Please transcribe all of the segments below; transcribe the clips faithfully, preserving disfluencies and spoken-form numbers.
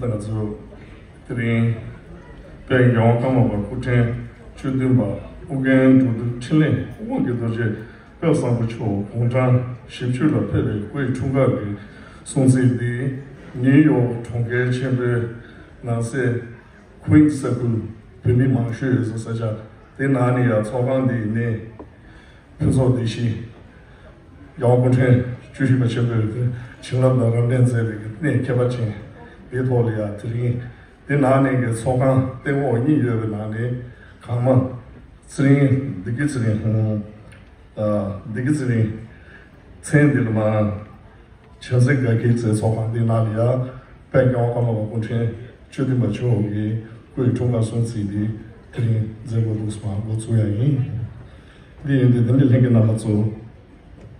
ང་ཚོ་དེ་རིང་དཔལ་རྒྱལ་དབང་ཀརྨ་པ་སྐུ་ཕྲེང་བཅུ་བདུན་པ་ཨོ་རྒྱན་འབྲུག་སྒྲུབ་འཕྲིན་ལས་དབང་གི་རྡོ་རྗེ་དཔལ་བཟང་པོ་མཆོག་དགུང་གྲངས་བཞི་བཅུ་ལ་ཕེབས་པའི་སྐུའི་འཁྲུངས་སྐར་གྱི་སྲུང་བརྩི་འདི་ནིའུ་ཡོག་གྲོང་ཁྱེར་ཆེན་པོའི་ནང་གསེས་ཁུ་ཝིན་ས་ཁུལ་བོད་མི་མང་ཤོས་ཡོད་ས་ས་ཆ་དེ་ནང་ནས་ཡང་ཚོགས་ཁང་འདི་ནས། ཕུན་ཚོགས་སྡེ་བཞི། རྒྱལ་བ་སྐུ་ཕྲེང་བཅུ་བཞི་པ་ཆེན་པོས་བྱིན་རླབས་དང་རབ་གནས་མཛད་པའི་གནས་ཁྱད་པར་ཅན་འདིའི་ཐོག་ལ་ཡང་དེ་རིང་འདི་ནང་ནས་ཀྱི་ཚོགས་ཁང་སྟེང་འོག་གཉིས་ཡོད་པའི་ནང་ནས་གང་མ་ཚེ་རིང་བདེ་སྐྱིད་ཚེ་རིང་ཧུང་། བདེ་སྐྱིད་ཚེ་རིང་མཚན་འདི་ལ་མ། བྱམས་བརྩེ་དགའ་སྐྱིད་ཚེ་ཚོགས་ཁང་འདི་ནང་ལ་ཡང་དཔལ་རྒྱལ་བ་ཀརྨ་པ་སྐུ་ཕྲེང་བཅུ་བདུན་པ་མཆོག་གི་སྐུའི་འཁྲུངས་སྐར་སྲུང་བརྩི་འདི་དེ་རིང་མཛད་སྒོ་འདུག་སེ་མར་འགོ་ཚུགས་ཡ་ཡིན། འདི་ཡིན་དུས་འདི་ནས་ལྷན་རྒྱས་རྣམ་པ་ཚོ་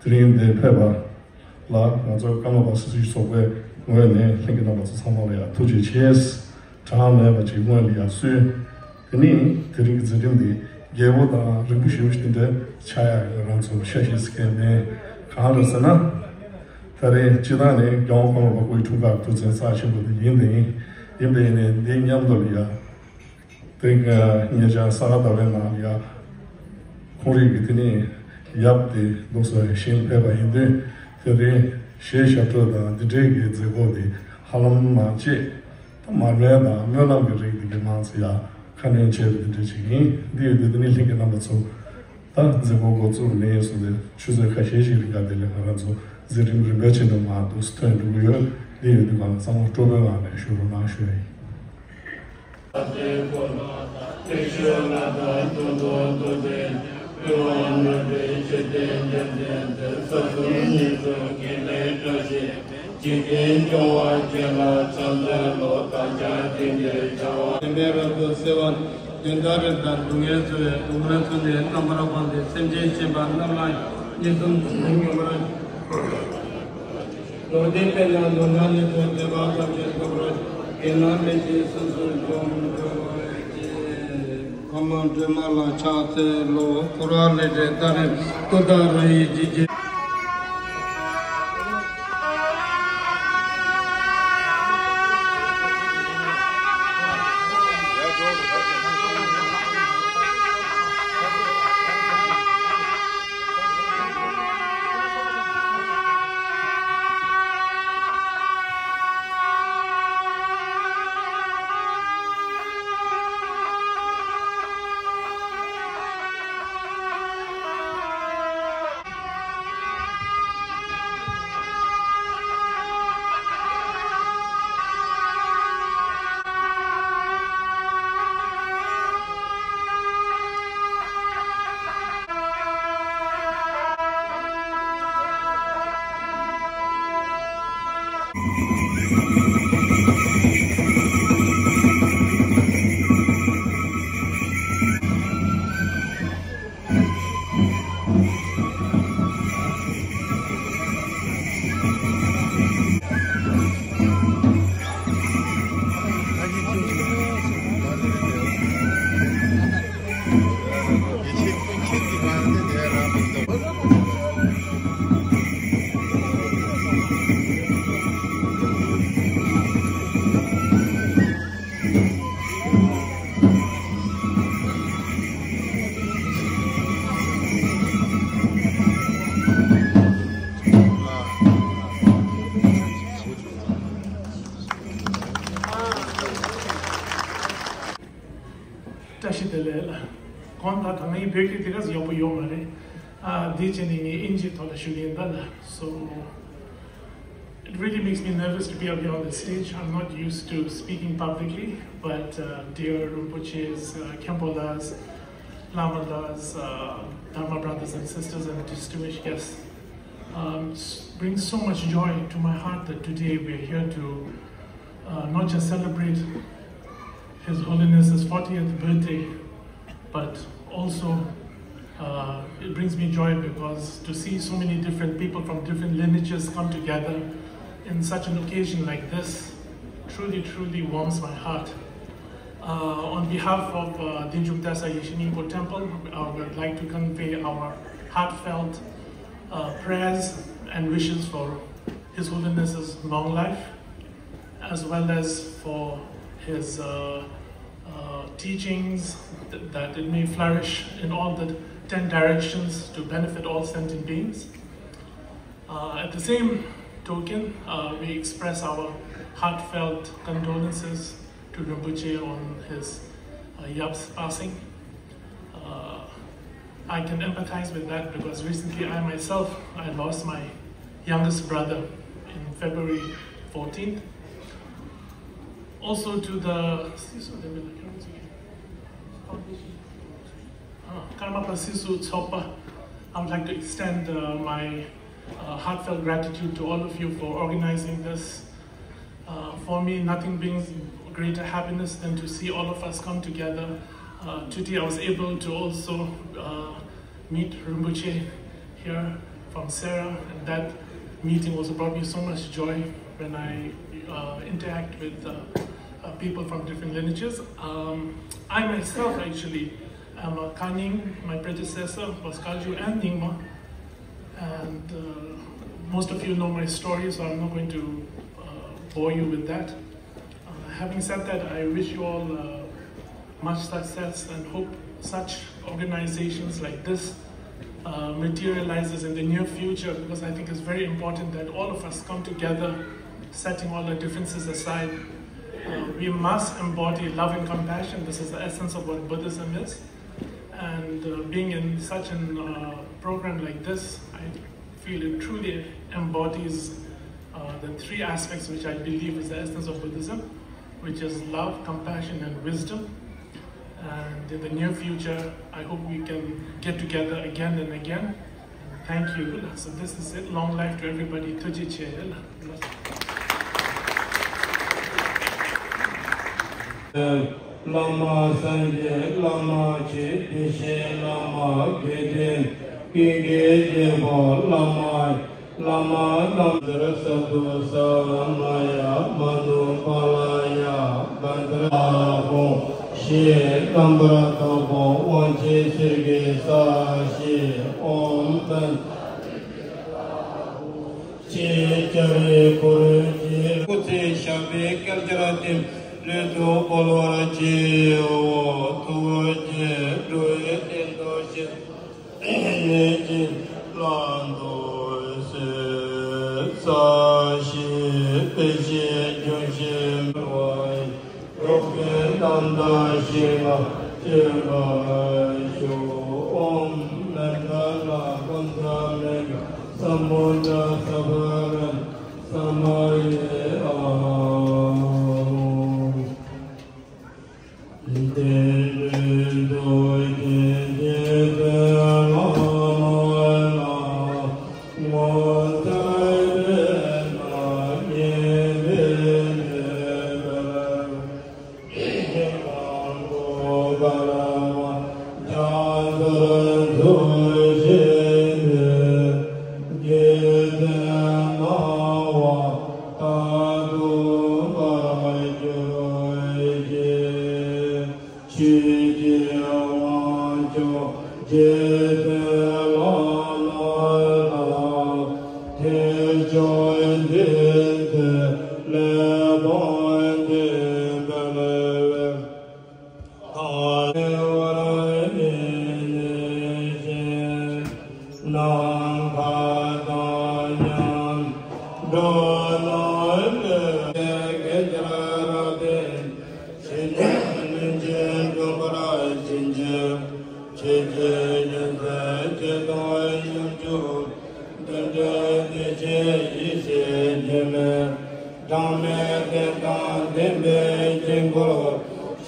དེ་རིང་འདིར་ཕེབས་པ་ལ་ང་ཚོ་ཀརྨ་པ་སེར་བྱེས་ཚོགས་པའི་ངོས་ནས་ལྷན་རྒྱས་རྣམ་པ་ཚོ་ཚང་མ་ལ་ཡང་ཐུགས་རྗེ་ཆེ། གྲངས་མེད་པ་ཅིག་སྔོན་ལ་ཡར་གསོལ། དེ་ནས་དེ་རིང་གི་མཛད་རིམ་འདི་རྒྱས་པོ་དང་རིང་པོ་ཞེ་པོ་ཞིག་དེ་འདྲ་ཆགས་ཡག་ཡོད། རང་ཚོ་ཤ་ཞེས་སུ་མཁན་མེད། གང་ལ་ཟེར་ན། ད་རེས་སྤྱི་བཏང་ནས་རྒྱལ་དབང་ཀརྨ་པ་སྐུའི་འཁྲུངས་སྐར་ཐུགས་བརྩེ་རྩ་ཆེན་པོ་དེ་ཡིན་དེ་ཡིན། ཡིན་པས་ནས་འདི་མཉམ་དུ་ལ་ཡ། དེ་ཉེ་ཆར་ས་ག་ཟླ་བའི་ནང་ལ་ཡ། ཁོང་རིགས་ཀྱི་དེ་ནས་ཡབ་དེ་འདུག་སེ་ཞིང་ཕེབས་པ་ཡིན་དུས་དེ་རིང་གཞས་ཞབས་བྲོ་དང་འདི་འདྲའི་གི་མཛད་སྒོ་དེ་ཧ་ལམ་མ་བྱེད། ད་མར་མེ་དང་སྨོན་ལམ་གྱི་རིགས་འདི་གི་མང་ཚེ་ཡ་ཁ་སྣོན་བྱས་པ་འདི་འདྲ་ཅིག་ཡིན། འདི་ཡོད་དུས་འདི་ནི་ལྷན་རྒྱས་རྣམ་པ་ཚོ་ད་མཛད་སྒོ་འགོ་བཙུགས་ནས་བཟུང་སྟེ་ཆུ་ཚོད་ཁ་ཤས་ཤིག་རིང་ག་འདི་ལས་ང་རང་ཚོ་མཛད་རིམ་རིམ་པས་ཕྱིན་དུ་མ་འདུག་སེ་ཐོན་འགྲོ་གི་ཡོད། འདི་ཡོད་དུས་གང་ལ་ཚང་མ་སྤྲོ་པོའི་ངང་ནས་བཞུགས་རོགས་གནང་ཞུ་ཡ་ཡིན། འཇིག་རྟེན་སྐྱོང་བ་འཇིག་ལས་སྐྲག་བྱེད་ཅིང་ཀུན་ཀྱང་བཅོམ་ལྡན་རབ་ཏུ་གསལ་བ། དེ་ལྟར་རིགས་དང་སྡུག་བསྔལ་ཚོལ་བའི་སྡུག་བསྔལ་ཚོལ་ནས་རྣམ་པར་སྤངས་ཏེ་སེམས་ཅན་གཞན་པ་རྣམས་ལ་ཡང་ཉེས་ལྟུང་མྱོང་བར། ལོག་འདྲེན་པས་ན་ནོར་ལྷ་ཉིད་དུ་བསྟན་པ་ཐམས་ཅད་ཐོབ་པར་འགྱུར་ན་མི་ཤེས་སོ་སོར་འཇོམས་འགྲོ་བའི་ཕྱིར། ཨ་མ་སྒྲོལ་མ་ལ་ཕྱག་འཚལ་ལོ། འཁོར་བ་ལས་འདྲེན་ཏཱ་རེ་ཏུཏྟཱ་ར་ཡི་རྗེས་ཀྱི། བཀྲ་ཤིས་བདེ་ལེགས་ལ། གོང་དང་ད་ངའི་བོད་སྐད་དེ་ག་ཚོད་ཡག་པོ་ཡོད་མ་རེད། ཨ། དེ་བྱས་ནས་ངས་ཨིན་ཇིའི་ཐོག་ལ་ཞུ་གི་ཡིན་ད་ལ། So, it really makes me nervous to be up here on the stage. I'm not used to speaking publicly, but, uh, dear Rinpoches, uh, Khenpo Las, Lama Las, uh, Dharma brothers and sisters, and distinguished guests, um, s- brings so much joy to my heart that today we are here to, uh, not just celebrate His Holiness's fortieth birthday, but also, uh, it brings me joy because to see so many different people from different lineages come together in such an occasion like this truly, truly warms my heart. Uh, on behalf of, uh, Dinchum Tesa Yeshe Nyingpo Temple, I would like to convey our heartfelt, uh, prayers and wishes for His Holiness's long life. Uh, as well as for his uh, uh, teachings, th- that it may flourish in all the ten directions to benefit all sentient beings. Uh, at the same token, uh, we express our heartfelt condolences to Rinpoche on his uh, Yap's passing. Uh, I can empathize with that because recently I myself, I lost my youngest brother in February fourteenth. Also to the Siso Debela Foundation, uh, Karmapa Siso Tsopa, I would like to extend uh, my uh, heartfelt gratitude to all of you for organizing this. Uh, for me, nothing brings greater happiness than to see all of us come together. Uh, today, I was able to also uh, meet Rinpoche here from Sera, and that meeting also brought me so much joy when I uh, interact with uh, uh, people from different lineages. Um, I myself actually am a Kaning. My predecessor was Kaju and Nyingma. And uh, most of you know my story, so I'm not going to uh, bore you with that. Uh, having said that, I wish you all uh, much success and hope such organizations like this uh, materializes in the near future, because I think it's very important that all of us come together, setting all our differences aside. Uh, we must embody love and compassion. This is the essence of what Buddhism is. And uh, being in such an uh, program like this, I feel it truly embodies uh, the three aspects which I believe is the essence of Buddhism, which is love, compassion, and wisdom. And in the near future, I hope we can get together again and again. Thank you. So this is it. Long life to everybody. Tuji che. བླ་མ་སངས་རྒྱས་བླ་མ་ཆོས་དེ་བཞིན་བླ་མ་དགེ་ལྡན་ཀུན་དགའི་རྒྱལ་པོ་བླ་མ་བླ་མ་རྣམས་དེར་ས་དུ་ས་མ་ཡ་མ་ནུ་པ་ལ་ཡ་བན་དར་ཨ་ཧོ་ཞེས་རྣམ་པར་དག་པ་དབང་ཆེན་གསེར་གྱི་ས་ཞེས་ཨོམ་བན། ཅེས་སྐྱབས་རེ་འཁོར་གྱིས་སྐུ་ཚེ་ཞབས་པད་བསྐལ་བརྒྱར་བརྟན། ལུས་དང་འཁོར་བར་བཅས་པའི་ཐུགས་རྗེས་འགྲོ་བའི་དོན་དུ་གཤེགས་ནས་ཀྱི་བླང་དོར་ཟས་ས་ཞིང་དེ་བཞིན་ལྗོན་ཤིང་འབུལ་བ་ཡི། རོགས་ཀྱི་རྣམ་དག་ཞིང་ལ་སྤྱོད་པར་ཤོག་ཨོཾ་མནྡ་ལ་ཀུན་ཏ་མི་ག་ས་མུ་དྲ་ས་བ་ར་ས་མ་ཡེ་ཨ་ཧོ། ཆོས་ཀྱི་དབང་ཕྱུག་རྗེ་བཙུན་བླ་མ་ལ་ཐེག་མཆོག་འདི་ཚེ་ལེགས་པར་འདེབས་པར་བྱ། ནམ་མཁའ་དང་མཉམ་འགྲོ་ན་ལས་ཀྱི་རབ་བརྟན། ཕྱི་ནས་སྨིན་ཅིང་གྲུབ་པར་བྱིན་གྱིས་རློབས། ཕྱི་ནས་ཡོན་ཏན་ཆོས་དང་སྙོམས་འཇུག་འདི་འདྲའི་བདེ་ཆེན་ཡེ་ཤེས་ཀྱི་མེ། གྲངས་མེད་བདེ་དང་ལྡན་པའི་དཀྱིལ་འཁོར།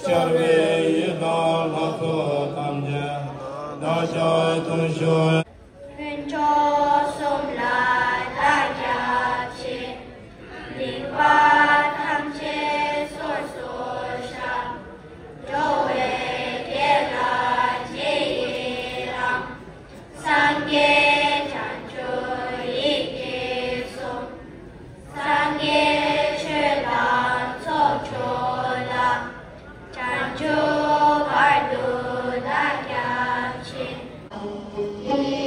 ཤར་བའི་ཡུལ་དང་ལྷ་ཚོགས་ཐམས་ཅད་བདག་ཅག་ཐུགས་ཞུགས། ཕུན་ཚོགས་གསུམ་ལ་བདག་སྐྱབས་མཆི། སྡིག་པ་ཐམས་ཅད་སོ་སོར་བཤགས། འགྲོ་བའི་དགེ་ལ་རྗེས་ཡི་རང་། སངས་རྒྱས་བྱང་ཆུབ་ཡིད་ཀྱིས་བཟུང་། སངས་རྒྱས་ཆོས་དང་ཚོགས་མཆོག་ལ། བྱང་ཆུབ་བར་དུ་བདག་སྐྱབས་མཆི།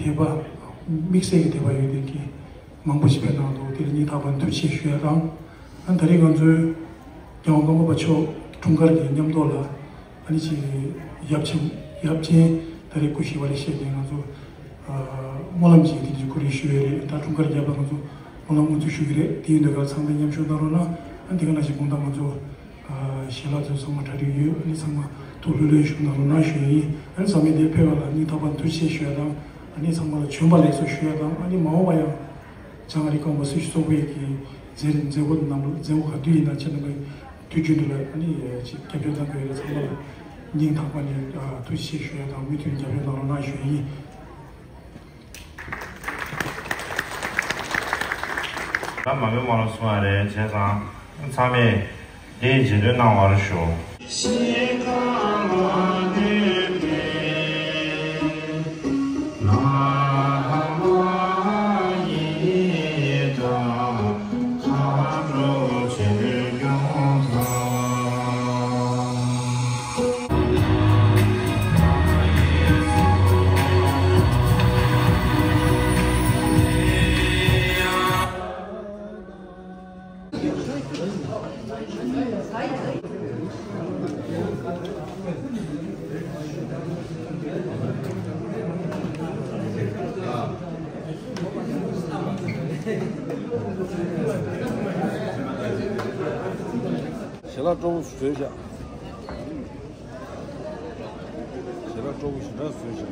དད་པ། དམིགས་བསལ་གྱི་དད་པ་ཡོད་མཁན་གྱི་མང་པོ་ཞིག་ཕེབས་གནང་འདུག་དེ་ལ་སྙིང་ཐག་པ་ནས་ཐུགས་རྗེ་ཆེ་ཞུ་ཡ་དང་། ཨ་ནི་ད་རེས་ང་ཚོའི་རྒྱལ་དབང་ཀརྨ་པ་མཆོག་འཁྲུངས་སྐར་གྱི་མཉམ་དུ་ལ་ཨ་ནི་ཅིག་ཡབ་ཆེན་ཡབ་ཆེན་ད་རེས་སྐུ་གཤེགས་པ་ལ་བཤད་མཁན་ང་ཚོ་ཨ་སྨོན་ལམ་ཅིག་དེ་འདྲ་ཁོ་རེ་ཞུ་ཡ་རེད། ད་འཁྲུངས་སྐར་རྒྱབ་ལ་ང་ཚོ་སྨོན་ལམ་སྔོན་ཚུད་ཞུ་གི་རེད། དེ་ཡིན་དུས་ག་ཚང་མས་མཉམ་ཞུགས་གནང་རོགས་གནང་། ཨ་ནི་དེ་ག་ནང་བཞིན་དགོང་དག་ང་ཚོ། ཞལ་ལག་ཚོ་ཚང་མ་གྲ་སྒྲིག་ཡོད། ཨ་ནི་ཚང་མ་ཐུགས་ལྷོད་ལྷོད་བཞུགས་གནང་རོགས་གནང་ཞུ་ཡ་ཡིན། ཨ་ནི་ཚང་མས་འདིར་ཕེབས་པ་ལ་སྙིང་ཐག་པ་ནས་ཐུགས་རྗེ་ཆེ་ཞུ་ཡ་དང་། ཨ་ནི་ཚང་མ་ལ་བྱོན་པ་ལེགས་སོ་ཞུ་ཡ་དང་། ཨ་ནི་མ་འོངས་པ་ཡང་བྱང་ཨ་རི་ཀོང་པོ་སྲི་ཞུ་གཙོ་བོའི་གི་མཛད་མཛད་སྒོ་རྣམས་མཛད་སྒོ་ག་དུས་ཡིན་ན་ཁྱེད་རྣམ་པའི་དུས་རྒྱུན་དུ་ལ་ཨ་ནི་ཅིག་རྒྱབ་སྐྱོར་གནང་དགོས་ཡ་ཚང་མ་ལ་སྙིང་ཐག་པ་ནས་ཐུགས་རྗེ་ཆེ་ཞུ་ཡ་དང་། མུ་མཐུད་རྒྱབ་སྐྱོར་གནང་རོགས་གནང་ཞུ་ཡ་ཡིན། ད་མ་མོས་སྨོན་ལམ་གསུང་བ་རེད། བྱས་ཙང་ཚང་མས་འདི་རྗེས་ཟློས་གནང་བར་ཞུ། ཞལ་ལག་སྤྲོ་པོ་ཞིག་བཟོས་ཤག་ཞལ་ལག་སྤྲོ་པོ་ཞེ་དྲག་བཟོས་ཤག་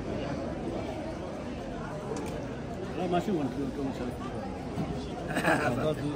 ལག་མ་ཤེས་ངོ་སྤྲོ་པོ་ཞལ་ལག་ད་ལྟ་དེ།